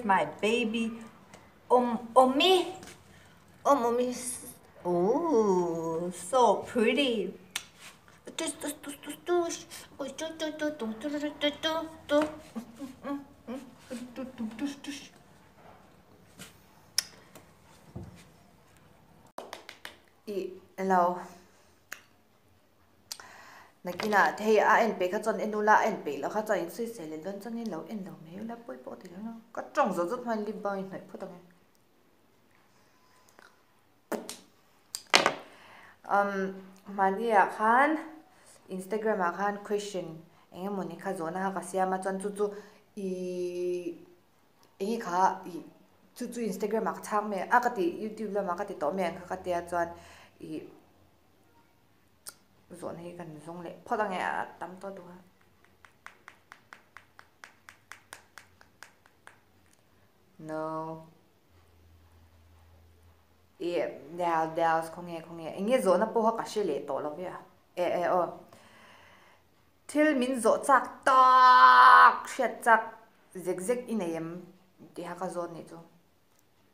Here's my baby Om Omi. Om Omi. Oh, so pretty. I lo Nakinah hei a en peih kha chuan en ula a en peih loh kha chuan in sawi sel leh dawn chuan in lo en lo mai ula pawi pawh ti lo na ka tawng zawt zawt hmain lip balm in hnawih phawt ang e. Umm mahni ah khan Instagram ah khan question eng emawni kha zawhna kha ka siam a chuan chu chu ihh eng nge kha ih chu chu Instagram ah ka chhang mai a ka ti YouTube lamah ka ti tawh mai ang kha ka tia chuan ih. Zawhna hi kan zawng leh phawt ang e a tam tawh duh a. No. E dal dal khawnge khawnge eng nge zawhna pawh kha ka hre leh tawh lo ve a. E e aw. Thil min zawh chak tak hriat chak zek zek i nei em tih kha ka zawt nih chu.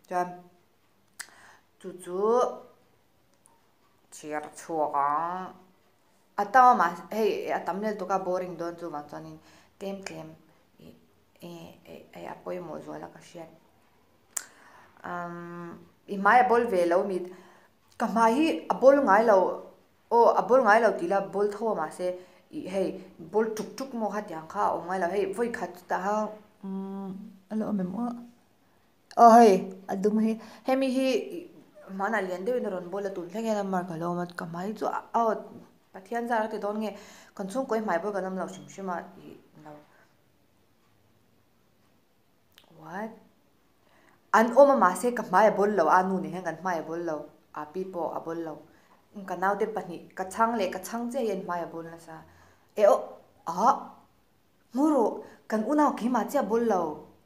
Chuan chu chu chhiar chhuak ang. A tam a mah hei a tam lel tuk a boring dawn chu vang chuanin tlem tlem ih eh a pawimawh zual a ka hriat. Umm i hmai a bawl ve lo mi ka hmai hi a bawl ngai lo aw a bawl ngai lo tih ila bawl tho a mahse ih hei bawl tuk tuk maw khatiang kha a awm ngai lo hei vawi khat chutah khan umm a la awm em aw. Aw hei a dum hi hemi hi hmanah lian deuhin a rawn bawl a tun thleng hian a mark a lo awm a ka hmai chu aw Pathian zar a ti dawn nge kan chhungkaw hi hmai bawl kan awm lo hrim hrim a ih lo what an awm a mahse ka hmai a bawl lo a nu nen hian kan hmai a bawl lo a pi pawh a bawl lo ka naute pahnih ka chhang leh ka chhang chiah hi an hmai a bawl nasa e aw ah. Hmu rawh, kan unau keimah chiah bul lo,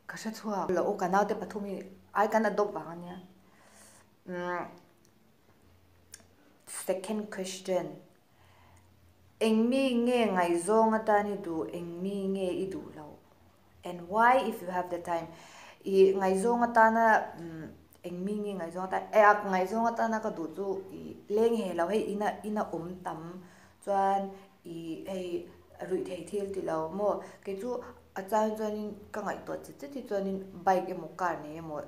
ka hre chhuak lo aw, ka naute pathum hi ai kan adopt vang ania. Umm second question, eng mi nge ngaihzawng atan i duh, eng mi nge i duh loh and why if you have the time? I ngaihzawng atana umm eng mi nge ngaihzawng atan eh a ngaihzawng atana ka duh chu i leng he lo hei ina ina awm tam chuan Ih hei ruih theih thil ti lo maw? Kei chu a chang chuanin ka ngaihtuah chet chet hi chuanin bike emaw car nei emaw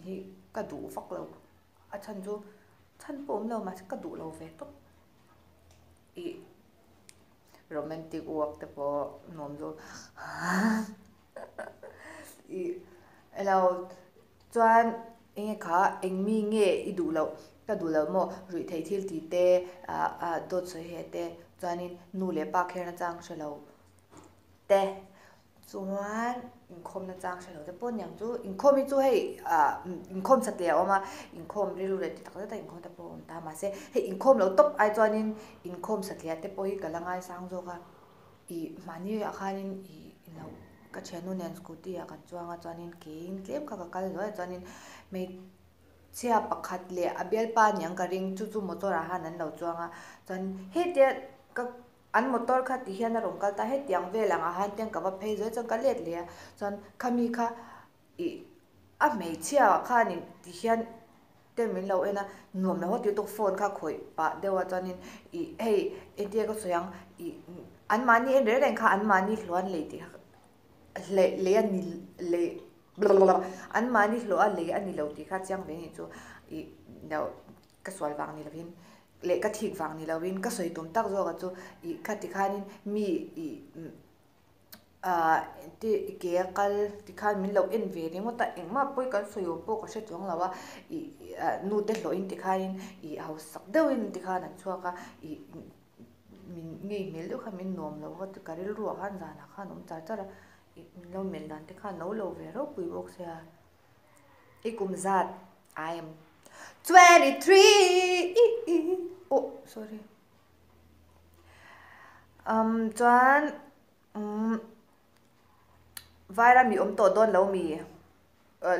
hi ka duh vak lo. A chhan chu chhan pawh awm lo mahse ka duh lo ve tawp. Ih romantic work te pawh nuam zawk ih elo Chuan enge kha eng mi nge i duh loh ka duh loh maw ruih theih thil tih te ah ah dawt sawi he te chuanin nu leh pa kher na chang hre lo te chuan inkhawm na chang hre lo te pawh aniang chu inkhawm hi chu hei ah inkhawm satliah a awm a inkhawm rilru leh ti tak zet a inkhawm te pawh a awm ta mahse hei inkhawm lo tawp ai chuanin inkhawm satliah te pawh hi ka la ngaisang zawk a. Ih mahni ah khanin ih lo ka thiannu nen scooty ah kan chuang a chuanin keiin tlem kha ka kal zuai a chuanin hmeichhia pakhat leh a bialpa aniang ka ring chu chu motor ah khan an lo chuang a chuan hetia ka an motor kha ti hian a rawn kal ta hetiang vel ang ah khan tiang ka va phei zuai chuan ka let leh a chuan khami kha Ih, a hmeichhia ah khanin ti hian te min lo en a, nuam lo haw tih phone kha khawih pah deuh a chuanin ih hei entir ka sawi ang ih anmahni en reng reng kha anmahni hlawh an lei tih kha hleh lei a ni lei anmahni hlawh a lei a ni lo tih kha chiang ve a nih chu ih lo ka sual vang ni lovin leh ka thik vang ni lovin ka sawi tum tak zawk a chu ih khati khanin mi ih. Ahh ti ke a kal tikhan min lo en ve ringawt a engmah pawi kan sawi awm pawh ka hre chuang lo a ih ah nu te hlawhin tikhanin ih hausak deuhin tikhan an chhuak a ih min ngei hmel deuh khan min nuam lo a ka rilru ah khan zanah khan a awm char char a ih min lo melh dan te khan lo lo ve ropui bawk sia i kum zat I am 23 oh sorry. Umm chuan umm Vairam i awm tawh dawn lo mi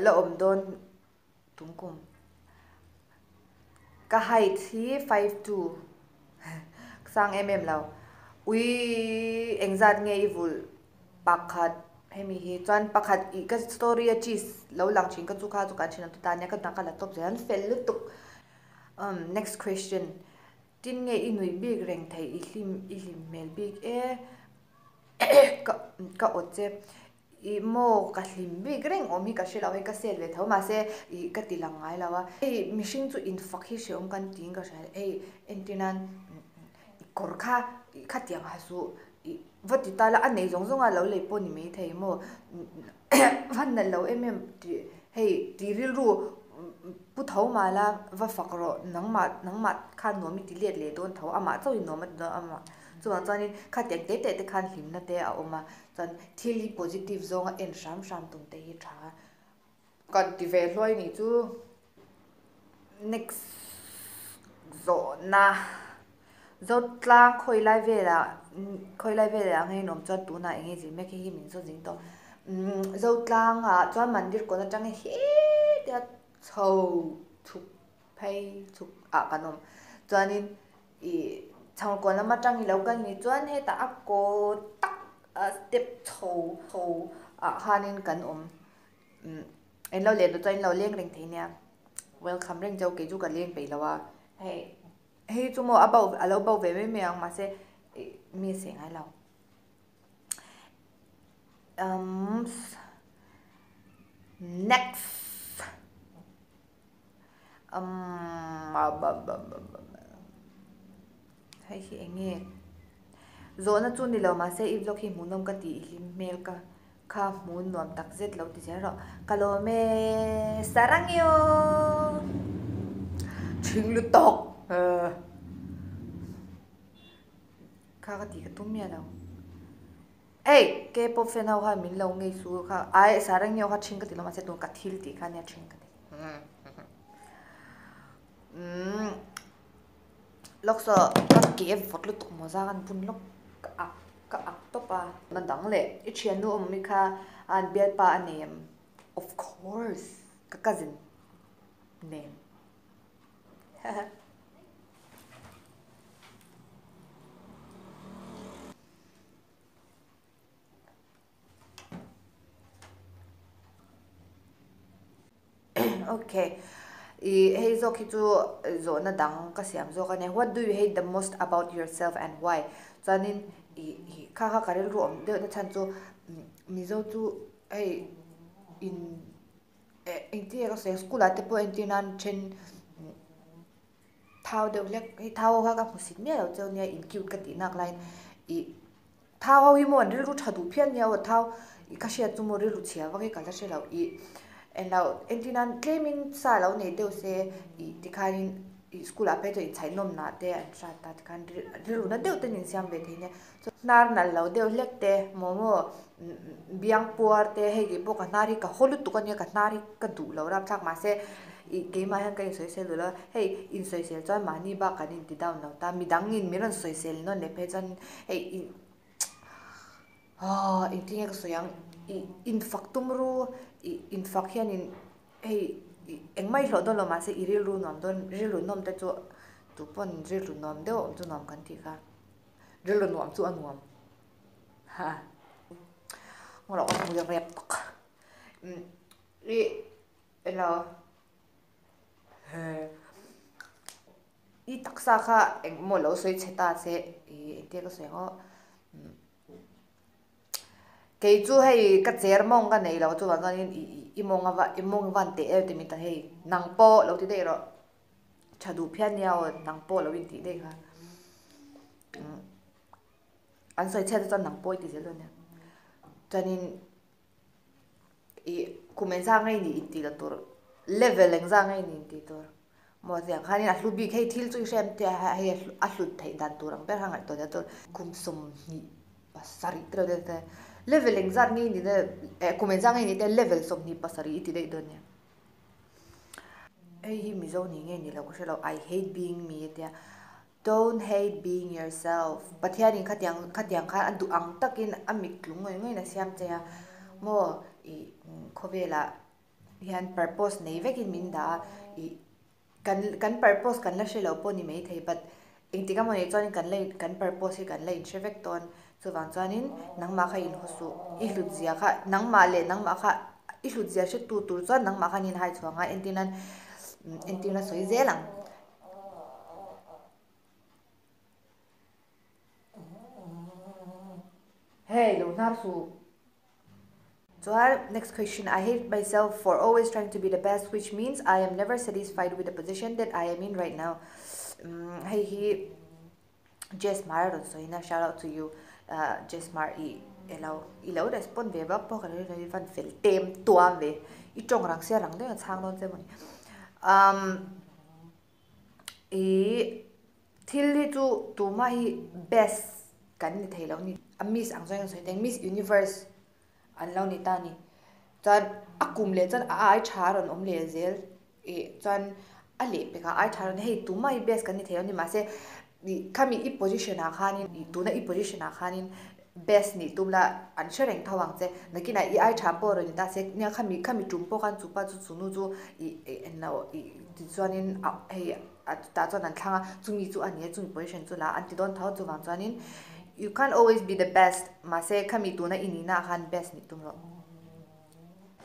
la awm dawn tumkum ka height hi 5'2 ka sang em em lo ui engzat nge i vulh pakhat. Hemi hi chuan pakhat ih ka story a cheese lo lang thin ka chu kha chu kan thin ang ti ta nia ka hna ka la tawp zel an fel lutuk. Umm next question tin nge i nuih bik reng thei i hlim i hlim hmel bik e ka ka awt che ih maw ka hlim bik reng awm hi ka hre lo hei ka sel ve tho mahse ih ka ti lang ngai lo a hei mihring chu infak hi hrehawm kan tiin ka hria hei entir nan i kawr kha ih khatiang ha suh ih va ti ta la a nei zawng zawng a lo lei pawh ni mai thei maw va nalh lo em em tih hei tih rilru pu tho mah la va fak rawh nangmah nangmah khan nuam i ti let leh dawn tho amah chauh in nuam a ti dawn amah chuvang chuanin khatiang teh teh te khan hlimna te a awm a chuan thil hi positive zawnga en hram hram tum te hi tha a. Kan ti ve hluai nih chu next zawhna Zotlang khawi lai velah khawi lai velah ang hian awm chuan tunah eng nge zir mek hei hi min zawt zing tawh umm Zotlangah chuan mandir kawn atanga hetia chho chhuk phei chhuk ah kan awm chuanin ih chhangkawn lam atang i lo kal ni chuan hetah a kaw tak a step chho chho ah khanin kan awm. Umm in lo leh duh chuan in lo leng reng thei nia welcome reng cheu kei chu ka leng peih lo a hei hei chu maw a bo a lo bo ve mai mai ang mahse ih mi a seh ngai lo umm next umm hei hi eng nge zawhna chu ni lo mahse i vlog hi hmuhnawm ka tih hlim hmel ka. Kha hmun nuam tak zet lo ti zel rawh. Ka lawm e Sarangio! Thing lutuk! Kha ka tih ka tum miah lo. Hey! K-pop fan ho khan min lo ngei su kha. Ai Sarangio kha thing ka ti lo mahse tun ka thil tih kha nia thing ka ti. Umm. Lawk saw ka ke vawt lutuk mawza kan bun lawk ka ak ka ak tawp a. Na dang leh i thiannu awm mi kha an bialpa a nei em? Of course ka cousin nen haha. Ok i hei zawk hi chu zawhna dang ka siam zawk a nia what do you hate the most about yourself and why chuanin i hi kha kha ka rilru awm deuh na chhan chu mizo chu hei in eh engtin nge ka sawi ang school ah te pawh entir nan then thau deuh hlek hei thau ho kha ka hmusit miah lo cheu nia in cute ka tih nak laiin ih Thau ho hi maw an rilru tha duh phian nia aw thau ih ka hriat chu maw rilru chhia vak hi ka la hre lo ih englo entir nan tlemin sa lo nei deuh se ih tikhanin ih school ah phei chuan inchhaih nawm nah te an hrat ta tikhan rilru na deuh ten insiam ve thei nia chuan hnar nalh lo deuh hlek te maw maw biang puar te hei tih pawh ka hnar hi ka haw lutuk ania ka hnar hi ka duh lo rapthlak mahse ih keimah hian ka insawisel duh lo a hei insawisel chuan mahni bak kan inti down lo ta midangin min rawn sawisel nawn leh phei chuan hei ih aw engtin nge ka sawi ang ih infak tum ru ih infak hianin hei ih engmah i hlawh dawn lo mahse i rilru nuam dawn rilru nawm te chu tupawn rilru nuam deuh a awm chu nuam kan tih kha rilru nuam chu a nuam ha ngaw loh ka hmu rep tak ih elo I taksa kha engmaw lo sawi chhe ta se ih engtia ka sawi ang aw kei chu hei ka cher mawng ka nei lo chuvang chuanin ih i mawng a va i mawng van teh em tih min ta hei nang pawh lo ti daih rawh tha duh phian nia aw nang pawh lo intih daih kha an sawi chhiat te chuan nang pawh i ti zel dawn nia chuanin. Ih kum engzah ngei ni intih loh tur level engzah ngei ni intih tur maw tiang khanin a hlu bik hei thil chu i hre em tia hei a hlut theih dan tur ang ber kha ngaihtuah zel tur kum 27 te lo te level engzat ngei ni te eh kum engzah ngei ni te level 27 i ti daih dawn nia hei hi mizo ni nge ni lo ka hre lo I hate being me a tia. Don't hate being yourself, Pathianin khatiang khatiang khan a duh ang takin a mit tlung ngawih ngawih in a siam che a, maw ih khawvelah hian purpose nei vekin min dah a, ih kan kan purpose kan la hre lo pawh ni maithei but engtik emaw ni chuanin kan la kan purpose hi kan la inhre vek dawn. Chuvang chuanin nangmah kha inhaw suh, i hlut zia kha nangmah leh nangmah kha i hlut zia hretu tur chuan nangmah khan inhai chhuang a, entir nan entirna sawi zel ang. Hey, lo hnar suh. Chuan next question, I hate myself for always trying to be the best which means I am never satisfied with the position that I am in right now. Hei hi Jess Hmar a rawn sawi in a, shout out to you Jess Hmar i elo i lo respond ve vak bawk a lo i van fel tem tuam ve i tawng rang sia rang deuhin a chhang dawn che mawni umm i thil hi chu tumah hi best kan ni thei lo ni a miss ang zawng in sawi teng miss universe an lo ni ta a ni chuan a kum leh chuan a ai tha a rawn awm leh zel ih chuan a leh pek ah ai tha rawn hei tumah hi best kan ni thei lo ni mahse ih khami i position ah khanin ih tuna i position ah khanin best nih tum la an hre reng tho ang che nakinah i ai tha pawh rawn ni ta se nia khami khami tum pawh khan chupa chu chunu chu ih ih englo ih tichuanin ah hei a chutah chuan an thlang a chumi chu a ni a chumi position chu la an ti dawn tho chuvang chuanin you can't always be the best mahse khami tuna i nihna ah khan best nih tum rawh.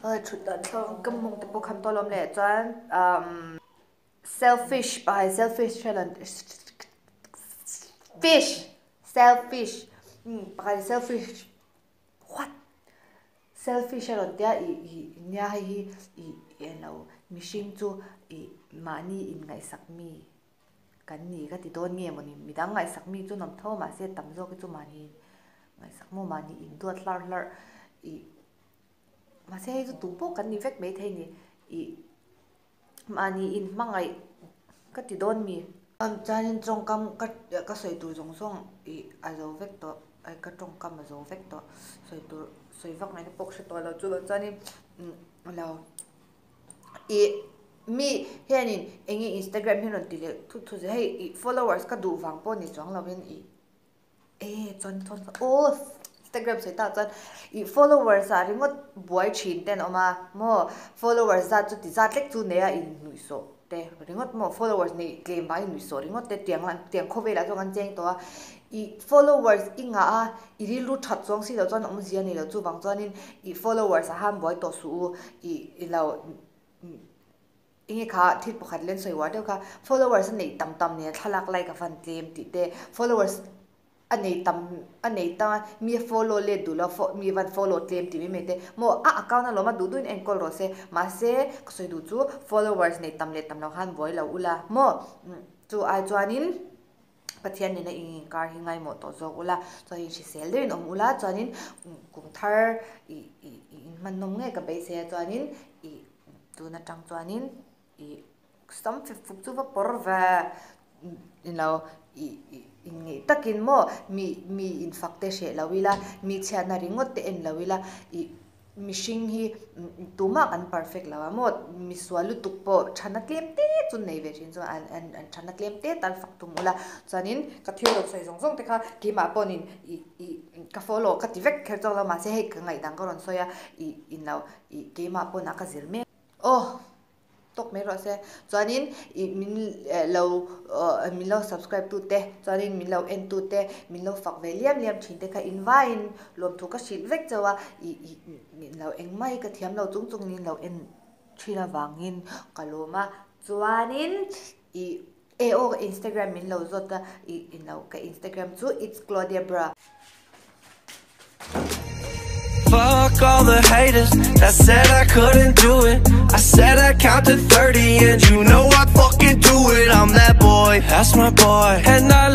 Awi thut dan thlawng ka mawng te pawh khan tawlawm leh chuan umm selfish pai selfish hre fish selfish umm pakhat selfish what selfish a rawn tia ih ih nia hei hi ih eng lo mihring chu ih mahni inngaihsak mi kan ni ka ti dawn nge mawni midang ngaihsak mi chu nawm tho mahse tam zawk hi chu mahni ngaihsak maw mahni induat hlarh hlarh ih. Mahse hei chu tu pawh kan ni vek maithei ni ih mahni inhmangaih ka ti dawn mi. Chuanin tawngkam ka ka sawi tur zawng zawng ih a zo vek tawh ai ka tawngkam a zo vek tawh sawi tur sawi vak ngaihna pawh ka hre tawh lo chu chuanin lo ih mi hianin eng nge instagram hi rawn ti leh thut thut zel hei ih followers ka duh vang pawh ni chuang lovin ih. E chuan chuan aw Instagram sawi tak chuan ih followers ah ringawt buai thin te an awm a maw followers zat chu ti zat lek chu nei a inhnuihsawh te ringawt maw followers neih tlem vang inhnuihsawh ringawt te tiang an tiang khawvelah chuan kan cheng tawh a ih followers i ngah a i rilru that chuang si loh chuan awmzia a nei loh chuvang chuanin ih followers ah han buai tawh suh u ih ilo. Enge kha thil pakhat len sawi uar deuh kha followers a neih tam tam nen thlalak like a van tlem tih te followers a nei tam a nei tam a mi a follow let duh lo mi van follow tlem tih mai mai te maw a account alawm a duh duhin enkawl rawh se mahse ka sawi duh chu followers nei tam leh tam lo khan buai lo ula maw chu ai chuanin Pathian nena eng inkar hi ngaimawh tawh zawk ula chuanin hrisel deuhin awm ula chuanin kum thar ih ih inhmanawm ngei ka beisei a chuanin ih. Tun atang chuanin ih sam fep fuk chu va pawr ve ilo ih ih inngeih takin maw mi mi infak te hreh lo ila mi chhiatna ringawt te en lo ila ih mihring hi tumah kan perfect lo a maw misual lutuk pawh thana tlem te chu nei ve thin chuan an an an thana tlem te tal fak tum ula chuanin ka thil rawn sawi zawng zawng te kha keimah pawhin ih ih ka follow ka ti vek kher chauh lo mahse hei ka ngaih dang ka rawn sawi a ih inlo Ih keimah pawn a ka zir mek. Aw tawk mai rawh se. Chuanin ih min lo min lo subscribe tu te chuanin min lo en tu te min lo fak ve liam liam thin te kha in vaiin lawmthu ka hrilh vek chauh a ih ih min lo engmah hi ka thiam lo chung chung in lo en thin avangin ka lawm a chuanin ih e aw ka instagram min lo zawt a ih in lo ka instagram chu its claudia bra. Fuck all the haters that said I couldn't do it I said I count to 30 and you know I fucking do it I'm that boy, that's my boy And I